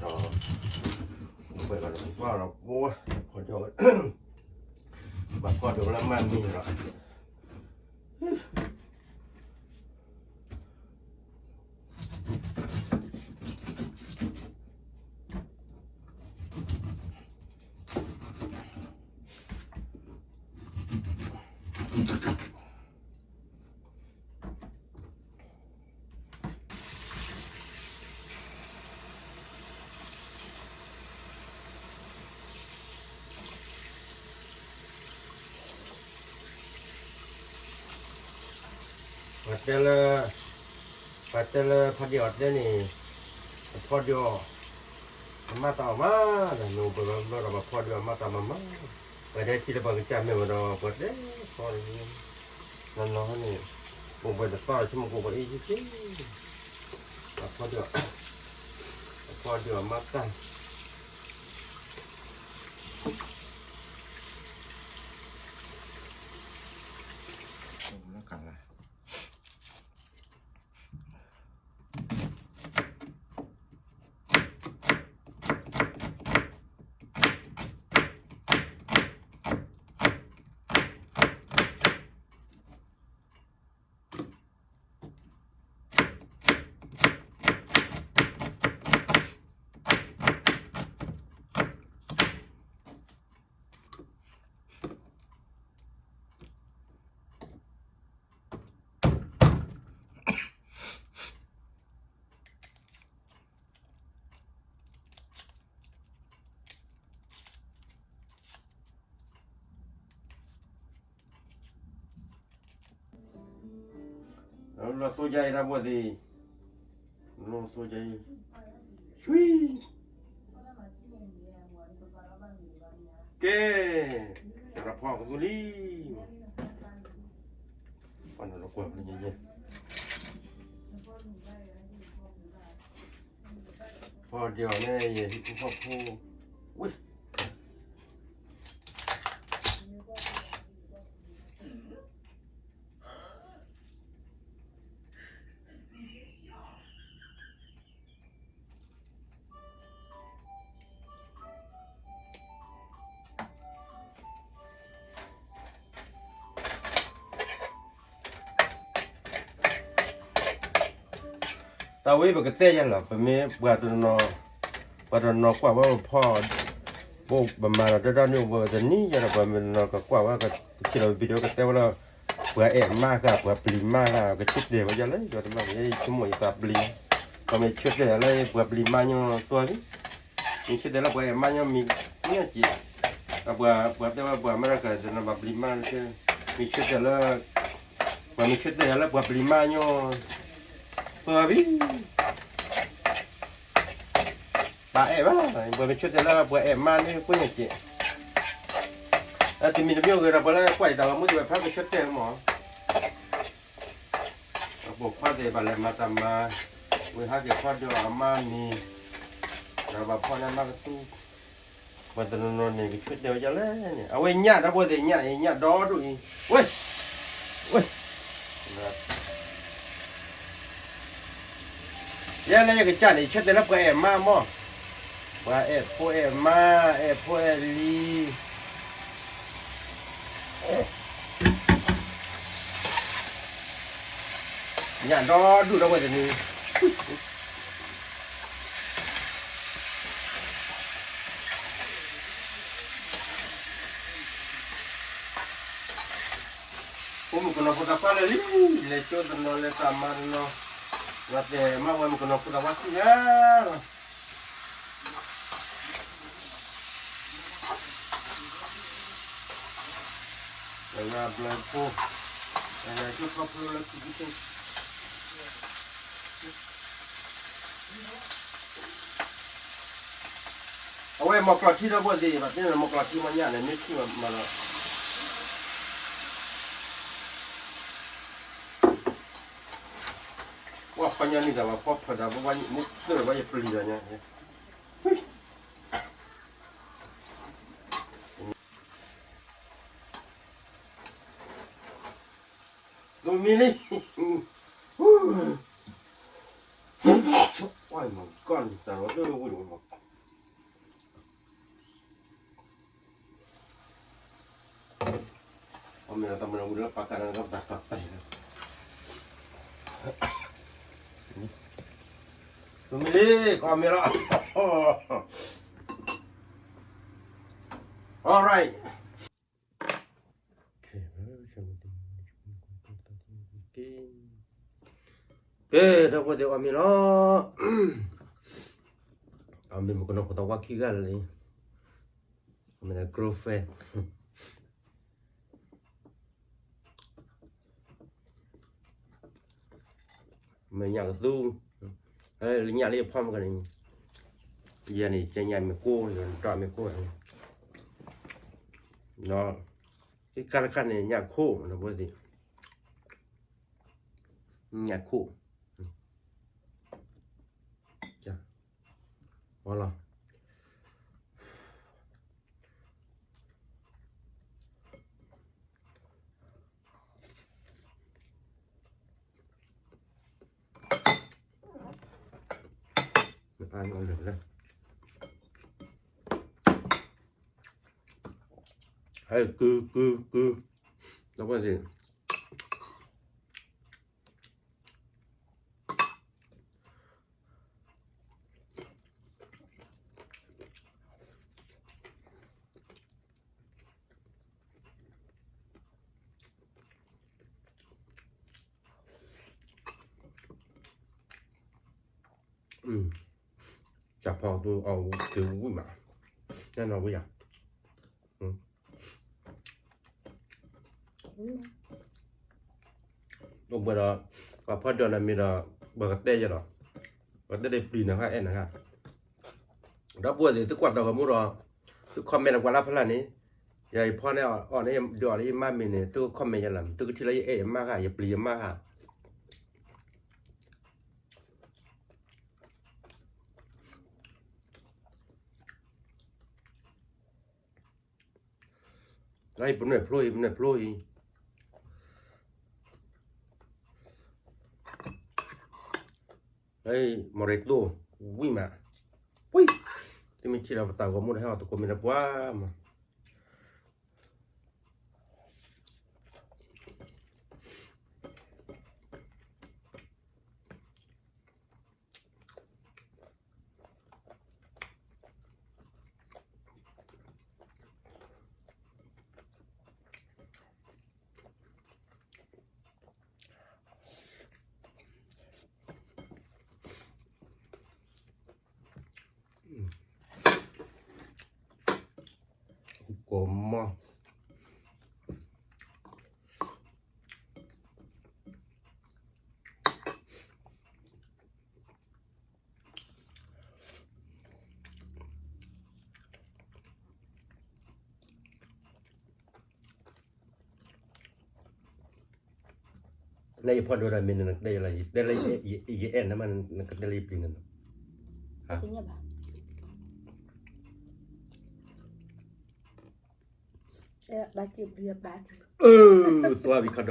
ဒီး ပှဲၤဘၣ်ဒီး ပှၤဒီး ပှၤ ဖီၣ်ဒီး ဘၣ်ဖီၣ်ဒီးလၢမၤမံၤဒီး ပှၤတဲလၢ ပှၤတဲလၢဖီၣ်ဒံးအီၤတဲန့ၣ် အဖီၣ်ဒံးအီၤ အမၤတၢ်အီၤမး နအိၣ်ပှဲၤဘျီဘျီဒီး ပှၤဖီၣ်ဒံးအီၤမၤတၢ်မၤမး ပှၤတဲထံလၢပှၤကစၢ်မ့ၢ်ဝဲဒီး ပှၤတဲဖီၣ်ဒံး နီၢ်နီၢ်န့ၣ် အိၣ်ပှဲၤတသီ ဆိကမိၣ်ကအိၣ်ပှဲၤအံၤက့ အဖီၣ်ဒံးအီၤ အဖီၣ်ဒံးအီၤမၤတၢ် လီၤသိယါအံၤတၢ်ဘိသ့ၣ်, လီၤသိယါအံၤ, ဆွံ, ကဲ, တၢ်ဖီကသူလံ, ပှၤနီၢ်လီၤကွၢ်ဖဲညါညါ, ဖီဒံးအီၤန့ၣ် ယဟံၣ်ဖိဃီဖိ, ဝ့ၢ် တၢ်ဝဲပကတဲယၤလီၤ, ပမ့ၢ်ပှၤတနီၤ, ပှၤတနီၤကွၢ်ဝဲပဖီ, ပမၤဒီးတၢ်ဒိၣ်န့ၣ် ပတနံၤယၤဒီး ပှၤမ့ၢ်တနီၤကကွၢ်ဝဲ ကထံၣ်လီၤ video ကတဲဝဲလၢ ပှၤအဲၣ်မါဃာ် ပှၤပျံၤမါဃာ် ကဆၢတဲာ်ဝဲဒ်လဲၣ် ယတမ့ၢ်ဆိကမိၣ်ယသးပျံၤ, ပှၤမ့ၢ်ဆၢတဲာ်ယၤလၢ ပှၤပျံၤမါညီသွါဘံ, မ့ၢ်ဆၢတဲာ်လၢပှၤအဲၣ်မါညီမံၤ, မ့ၢ်က့ၤ, ပှၤတဲဝဲပှၤအမဲရကၤ တနီၤဘၣ်ပျံၤမါ, မ့ၢ်ဆၢတဲာ်လၢ ပှၤမ့ၢ်ဆၢတဲာ်ယၤလၢပှၤပျံၤမါညီ, သွါဘံ ပှၤအဲၣ်ဘၣ်, ပှၤမ့ၢ်ဆၢတဲာ်လၢပှၤအဲၣ်မါန့ၣ် ကွၢ်ညါက့ၤ, တမံၤတမံၤအိၣ်ဂ့ၤဒီး ပှၤလၢကွၢ်ယတၢ်လီၤမူသ့ၣ် ပဖးကဆၢတဲာ်မး, အပိာ်ခွါသ့ၣ်ဘၣ်လဲၤမၤတၢ်မၤ, ဝံၤဟဲက့ၤဖီဒံးအီၤအမါမံၤ, ဒီးဘၣ်ဖီန့ၢ်မါကသူ, ပှၤတနီၤနီၤန့ၣ် ကဆၢတဲာ်ဝဲဒ်လဲၣ်န့ၣ် အဝဲညၣ်ဒီးဘိသ့ၣ်ညၣ်အံၤ ညၣ်ဒီဒူၣ်အံၤ, ဝဲ, ဝဲ ယဲလၢယကစၢ်န့ၣ် ယဆၢတဲာ်လၢပှၤအဲၣ်မါမး, ပှၤအဲၣ်ဖိအဲၣ်မါ, အဲၣ်ဖိအဲၣ်လံၤ, ညၣ်ဒီဒူၣ်ဒီးဝဲတနံၤ ဖိမုၣ်ကနီၤဖိသၣ်ခွါလၢာ်လံ, လဲၤကၠိတနီၤ လဲၤတၢ်မၤတနီၤ, ဝဲတဲမါဝဲမုၣ်ကနီၤဖိသၣ်ခွါသံလီၤ, တဂၤဘျၢဖိ, တဂၤကၠိခီဖျိလၢခံကတၢၢ် အဝဲမီၢ်ကျီၢ်ထံဒီးဘိသ့ၣ် ဘၣ်သ့ၣ်န့ၣ် မီၢ်ကျီၢ်ထံမီၢ်ညၣ်န့ၣ် မ့ၢ်ထံၣ်မးလီၤ, ပှၤခီညါန့ၣ်တၢ်ဘၣ်ဖီဖၢၣ်ဒီး ပဝဲမူသၢၣ်ဘၣ်ယပျံၤဒီးညါ, သိမံလံ, ဝဲမီၢ်ကီၢ်န့ၣ် တၢ်လီၤတၢ်ဝဲဝံၤလီၤမး တၢ်မနုၤဝံၤလၢပာ်ကနၣ်ကပာ်သးသး မ့ၢ်လံ ကီမ့ၢ်လီၤ alright ကဲ ဒီပုၢ်ဝဲၢ်သ့ၣ် အီၣ်မ့ၤလီၤ အီၣ်မ့ၤ မ့ၢ်ကနီၤဖိသၣ်ဝါခံဂၤလံ အီၣ်မ့ၤ girlfriend မ့ၢ်ညၣ်ကသူ လၢညၣ်လၢယဖီမ့ၢ်ကန့ၣ် ယဲန့ၣ် ကညၣ်မ့ၢ်ကိၢ် ယဒွးမ့ၢ်ကိၢ် ဒီး ကဲခါတခါန့ၣ် ညၣ်ခိၣ် ဒီပုၢ်ဝဲၢ်သ့ၣ် ညၣ်ခိၣ် လီၤ ဟဲ ကု ကု ကု ဒီပုၢ်ဝဲၢ်သ့ၣ် ကၠၢ်ဖီအီၣ်ကဝံၤမး ညၣ်နီၢ်ဝံၤယၤ အိၣ်ဘှံးဒီး ပှၤဖီဒၢနၤမ့ၢ်ဒီး ပှၤကတဲယၤဒီး ပှၤတဲဒ်ပျံၤနၤဃၣ်အဲၣ်နၤဃၣ် ဒီပုၢ်ဝဲၢ်သ့ၣ် သုကွၢ်တၢ်ဂီၤမူဒီး သု comment လၢပှၤလၢဖဲလဲၣ်န့ၣ် ယၤယဖီန့ၣ်အီၣ်န့ၣ် ဒုးအီၣ်လၢယမါမ့ၢ်န့ၣ် သုက comment ယၤလီၤ သုကထံၣ်လၢယအဲၣ်ယမါဃၣ် ယပျံၤယမါဃၣ် လၢယပနွဲၣ်ဖျိအံၤ ပနွဲၣ်ဖျိအံၤ လၢ မီၤရ့တိၢ် ဝံၣ်မး ဝံၣ် သုမ့ၢ်ထံၣ်ဒီးပသးဂီၤမူဒီး ဟဲအီၣ်သကိးမ့ၢ်ဒီးပှၤမး ကိးမီၢ် နယဖီဒိၣ်တၢ်မ့ၢ်န့ၣ် နကတဲယၤလီၤ ယတဲလၢ ယအဲၣ်နၤမး နကတဲလၢယပျံၤနၤလီၤ သွါဘံခီဒီး အဲၣ်တဝၤဒီးပျံၤ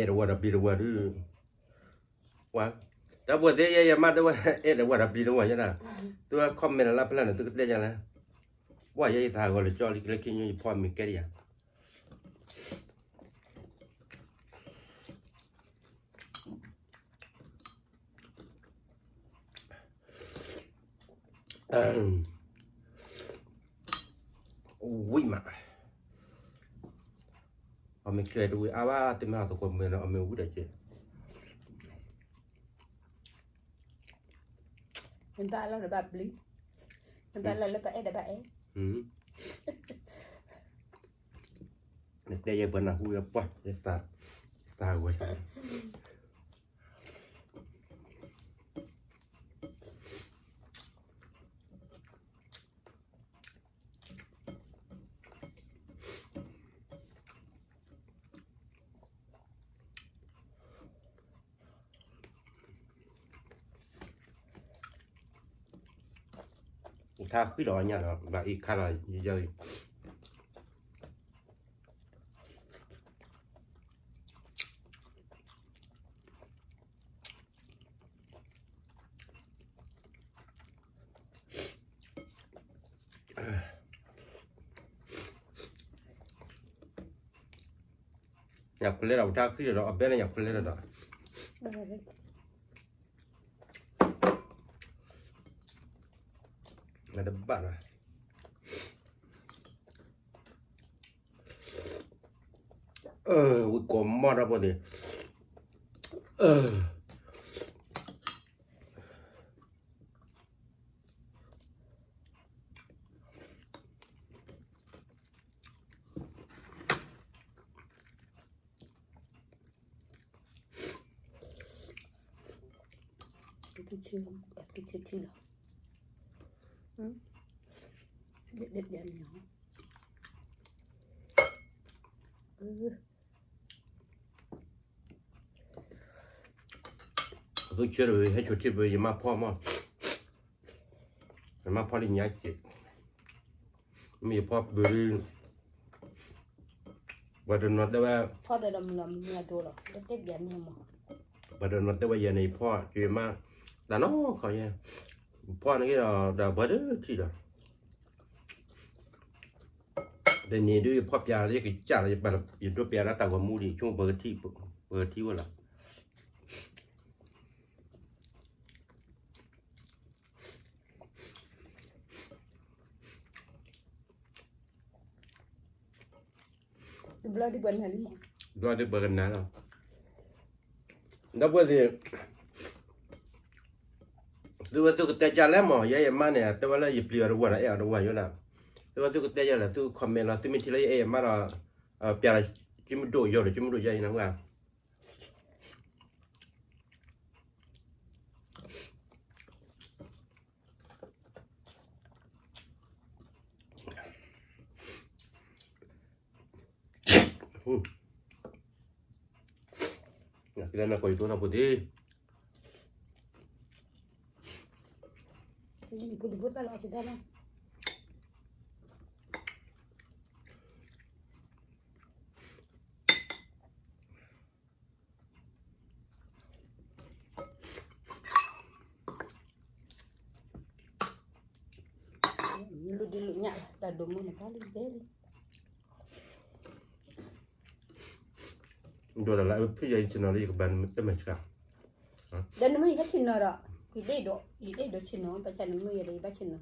တဝၤဒုး ပှၤ ဒီပုၢ်ဝဲၢ်သ့ၣ် ယဲယမါတဲဝဲ အဲၣ်တဝၤဒီးပျံၤတဝၤယဲဒၣ် သုဝဲ comment လၢဖဲလဲၣ်န့ၣ် သုကတဲယၤလဲၣ် ပှၤယဲယသးဂီၤလၢကၠီလံ လၢခံညိယဖီမ့ၢ်ကဲဒ်ယၤ ဝံၣ်မး အီၣ်မ့ၢ်ချ့တဝံၤအါဘၣ် တမ့ၢ်ဟီၣ်သကိးမ့ၢ်ဒီး အီၣ်မ့ၢ်ဝံၣ်ဒီးက့ၤ နဘၣ်လီၤနဘၣ်ပျံၤ နဘၣ်လီၤလၢပအဲၣ်ဒီးဘၣ်အဲၣ် နတဲယဲပှၤနၢ်ဟူယပှၢ် ယသးဝဲ ထါဃံလီၤညၣ်လီၤ ဘၣ်အံၤခါလီၤယယီၤအံၤ တၢ် ညၣ်ခွဲလဲဒီး ပတၢ်ဃံဒီး အဘဲလၢညၣ်ခွဲလဲဒီး တဘၣ်လီၤ. ဝံကိးမီၢ်တၢ်ဖိန့ၣ် ကဆၢထံလီၤ. ဒ်ဒ်န့ၣ် သုဆၢဒီး ဟဲဆိးထံၣ်ပၢ ယမါဖီမီၢ်, ယမါဖီလံညါက့ၤ, မ့ၢ်ယဖီပၢဒုး, ပှၤတနီၤတဲဝဲ, ပှၤတနီၤတဲဝဲယၤန့ၣ် ယဖီက့ၤမး, တၢ်နီၢ်ခီယဲ, ယဖီန့ၣ်က့ၤဒီး ဒီးပှၤတထံၣ်ဒီး တနံၤဒုးယဖီပျးလၢယကစၢ်လီၤ, ယဒိပျးလၢတၢ်ဂီၤမူဒံး ဆိပကထံၣ်, ပကထံၣ်ဝဲလီၤ. တဘျီဒုးပှၤနၤလံမး, တဘျီဒုးပှၤကနၤလီၤ. ဒီပုၢ်ဝဲၢ်သ့ၣ်, သုဝဲသုကတဲကၢ်လဲၣ်မး, ယဲယမါန့ၣ် တဲဝဲလၢယပျံၤအီၤတဝၢ်ဒီး အဲၣ်အီၤတဝၢ်ယိလၢ, သုဝဲသုကတဲကၢ်လဲၣ် သု comment လီၤ, သုမ့ၢ်ထံၣ်လၢယအဲၣ်ယမါဒီး, ပျးလီၤ, ကမုၢ်ဒိၣ်ယိာ်ဒီး ကမုၢ်ဒိၣ်ယိာ်အံၤနၢ်ဟူဧါ. ကလဲၤနၤကိးယတိၢ်နီၢ်ဖိသ့ၣ်, ဖိသၣ်လီၤအီၤကဒါလီၤ. လူၤဒံးလူၤညၣ် တၢ်ဒိးမုၢ်န့ၣ်ဖးလံဘဲလံ. ဒိးတၢ်လၢအဖုၣ်ယၤယဆ့ၣ်နီၤလၢယကဘၣ်တမဲာ်ဆှး, ဒီးနမ့ၢ်ယဟဲဆ့ၣ်နီၤဒီး, ယတအဲၣ်ဒိး, ယတအဲၣ်ဒိးဆ့ၣ်နီၤ, ဘၣ်ဆၣ်နမ့ၢ်ယၤဒီးယဘၣ်ဆ့ၣ်နီၤ.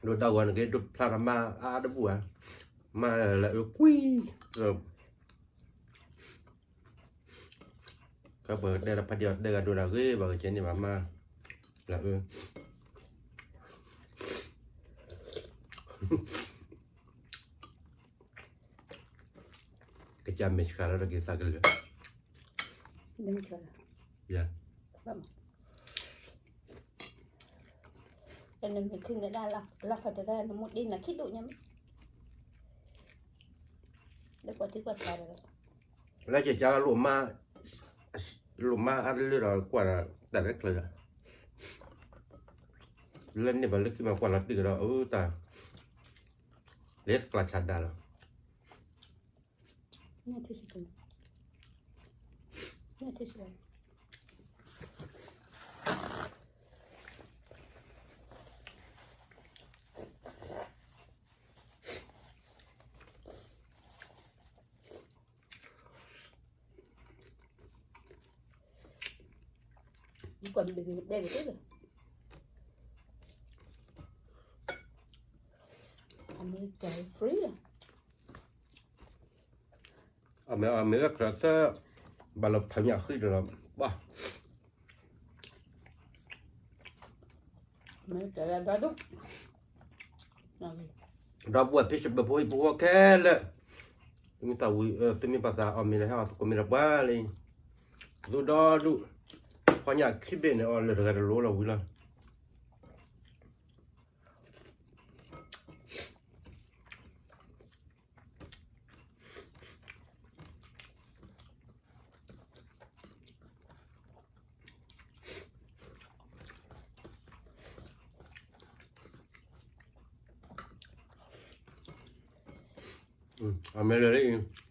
ဒိးတၢ်ဂီၤန့ၣ်က့ၤဒိးဖျါထီၣ်မါအါတဘူၣ်ဧါ, မါလၢအကွံ, ကပတဲလၢဖးဒံးအီၤတဲဂၤဒိးတၢ် ဂ့ၤဘၣ်ကကဲန့ၣ်ဘၣ်မါ, လၢအ ကစၢ်မဲာ်ဆှးလၢတၢ်က့ၤသးကလၢာ်, ယၤ, တနမ့ၢ်ထံၣ်န့ၣ်ဒၣ် လီၤခီၣ်တဂၤနမိၢ်ဒ့နၤခံဒိၣ်ညါမး, လၢကွၢ်ထံကွၢ်ဆးဒီး လၢကကါလိၣ်မါ, လိၣ်မါအါတလၢဒီးကွၢ်ဒီး တၢ်လၢကျၢၤဒီး, လၢန့ၣ်ဘၣ်လၢခံမးကွၢ်လီၤတံၢ်ကဒီး အတၢ်, လၢတကျါဆးဒၣ်လီၤ. ကွၢ်မ့ၢ်တဂ့ၤ ဘဲၣ်တက့ၢ်လီၤ. အမ့ၢ်တၢ် free လီၤ. အမ့ၢ် အမ့ၢ်လၢကြၢးသၢ ဘၣ်လီၤဖးညၣ်ဃံတလီၤ ဘၣ် မ့ၢ်တၢ်ဒၣ်ဒိၣ် ဒီပုၢ်ဝဲၢ် Facebook ဖိဟံၣ်ဖိဃီခဲလၢာ် သုမ့ၢ်သးဝံၤ သုမ့ၢ်ပာ်သးအီၣ်မ့ၤလၢဟဲအီၣ်သကိးမ့ၤလၢပှၤလံ သုဒီဒူၣ် ဖီညၣ်ခံဘ့ၣ်န့ၣ် အီၣ်လၢတဂၤတလိၤလီၤဝံၤလီၤ. မ့ၢ် အမဲာ်လၢာ်လၢအံၤ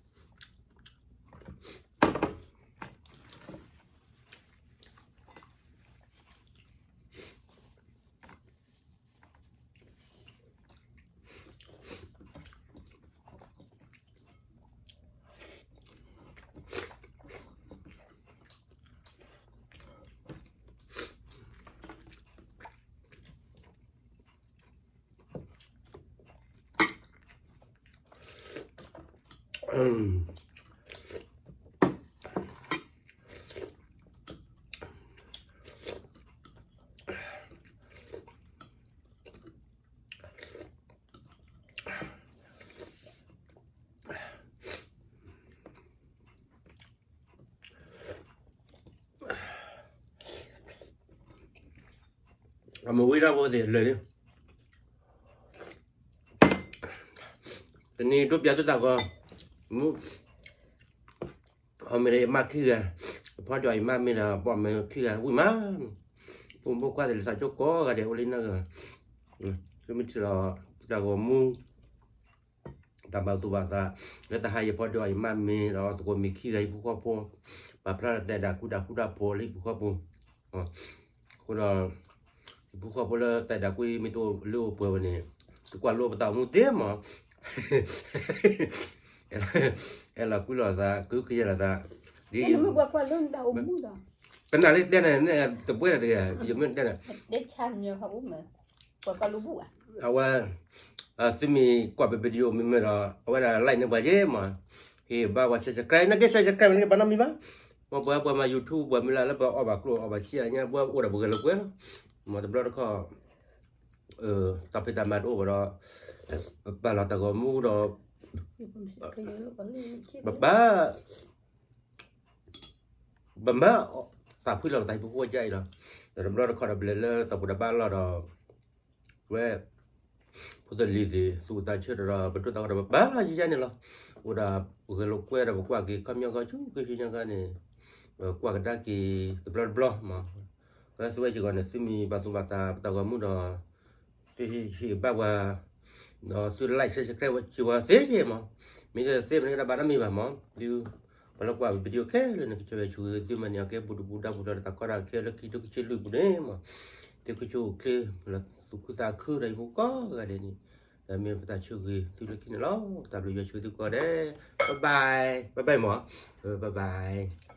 အမ့ၢ်ဝံၤဒၣ်ဖိသ့ၣ်လၢာ်လံ, တနံၤဒိးပၠးသုတၢ်ဂီၤ, မူ, အီၣ်မ့ၤဒီးယမါခံဂၤ, ယဖီဒံးအီၣ်ယမါမ့ၤဒီး ပအီၣ်မ့ၤခံဂၤဝံၤမး, ဖိမုၣ်ဖိခွါသ့ၣ်လၢသးကၠိကိးဂၤဒဲးအိၣ်လၢနဂၤ, သုမ့ၢ်ထံၣ်လီၤ တၢ်ဂီၤမူ တၢ်ဘၣ်သူၣ်ဘၣ်သး, လၢတဟါယဖီဒံးအီၣ်ယမါမ့ၤဒီး သကိးမ့ၤခံဂၤ ဟံၣ်ဖိဃီဖိ, ပာ်ဖျါလီၤတဲာ်ဒၣ်ကူဒၣ်ဃူတၢ်ဖိးလၢဟံၣ်ဖိဃီဖိ, အဃိဒီး ဟံၣ်ဖိဃီဖိလၢတဲာ်ဒၣ်ကူမ့ၢ်တအိၣ်လၢအိၣ်ပှဲၤဝဲန့ၣ်, တကွၢ်လိပတၢ်အိၣ်မူသ့မး, အဲၣ်လီၤကွံလိာ်သး ကဟုကယာ်လိာ်သး, ဒ် ကနၣ်လၢတဲန့ၣ် တဘှဲဒီးတဂၤ ယမ့ၢ်တဲန့ၣ် အဝဲ သုမ့ၢ်ကွၢ်ပ video မ့မ့ၢ်ဒီး အဝဲဒၣ် like န့ၢ်ပှၤယဲမး, ဟ့ၣ်ဘၣ်ပှၤ subscribe နကဲ subscribe နကဲဘၣ်နီတမံၤဘၣ်, မ်ပှၤပှၤမၤ YouTube ပှၤမ့ၢ်လၢလၢပအီၣ်ဘၣ်ကျိၣ်အီၣ်ဘၣ်စ့အညါ ပှၤအိၣ်ဒီးပဂဲၤလိာ်ကွဲလီၤ, မ်တဘျီတခီၣ် တၢ်ဖံးတၢ်မၤတအိၣ်ဘၣ်ဒီး ပပာ်လီၤတၢ်ဂီၤမူဒီး ပပာ် ပမၤသးဖှံလီၤပသးဟံၣ်ဖိဃီဖိကအံၤလီၤ, ဒီးတဘျီတခီၣ်ဒီးပလဲၤလၢတၢ်ဘူၣ်တၢ်ဘါလီၢ်ဒီး ဝဲ ဖိသလံၤသ့ၣ် သူၣ်သးဆၢဒီး ပဒိၣ်သးဝီဒီး ပပာ်လီၤယယါန့ၣ်လီၤ, အိၣ်ဒီးပဂဲၤလိာ်ကွဲဒီး ပကွၢ်က့ၤခီပညီခီဆူက့ဆူညါခါန့ၣ်, ပကွၢ်ကဒါက့ၤတဘျီတဘျီမး, ဝဲသုဝဲစ့ၢ်ကီးန့ၣ် သုမ့ၢ်ဘၣ်သူၣ်ဘၣ်သးပတၢ်ဂီၤမူဒီး သုဟ့ၣ်ဂံၢ်ဘါပှၤ, ဒီးသု like subscribe ဝဲစ့ၢ်ဝဲသ့ယဲမး, မ့ၢ်တသ့မ့ၢ်န့ၣ်ကဒါဘၣ်နီတမံၤဘၣ်မး, သု ပှၤလၢကွၢ် video ခဲလၢာ်န့ၣ် ကဆၢဝဲဆူၣ်ဂ့ၤသုမၤန့ၢ်အီၤကဲဘူးတဘူးဒါဘူးဒီးတၢ်ကီတၢ်ခဲလၢခံကထိခံဆံလွံၢ်ပူၤန့ၣ်မး, သုကဆိၣ်အိၣ်ချ့ လၢသူၣ်ခုသးခုဒီးဟံၣ်ဖိကိးဂၤဒဲးန့ၣ်, ဒီးမ့ၢ်ပတၢ်ဆိၣ်ဂ့ၤသုလၢခံန့ၣ်လီၤ, တၢ်ဘျုးယွၤဆိၣ်ဂ့ၤသုကိးဂၤဒဲး, bye bye, bye bye မး, bye bye.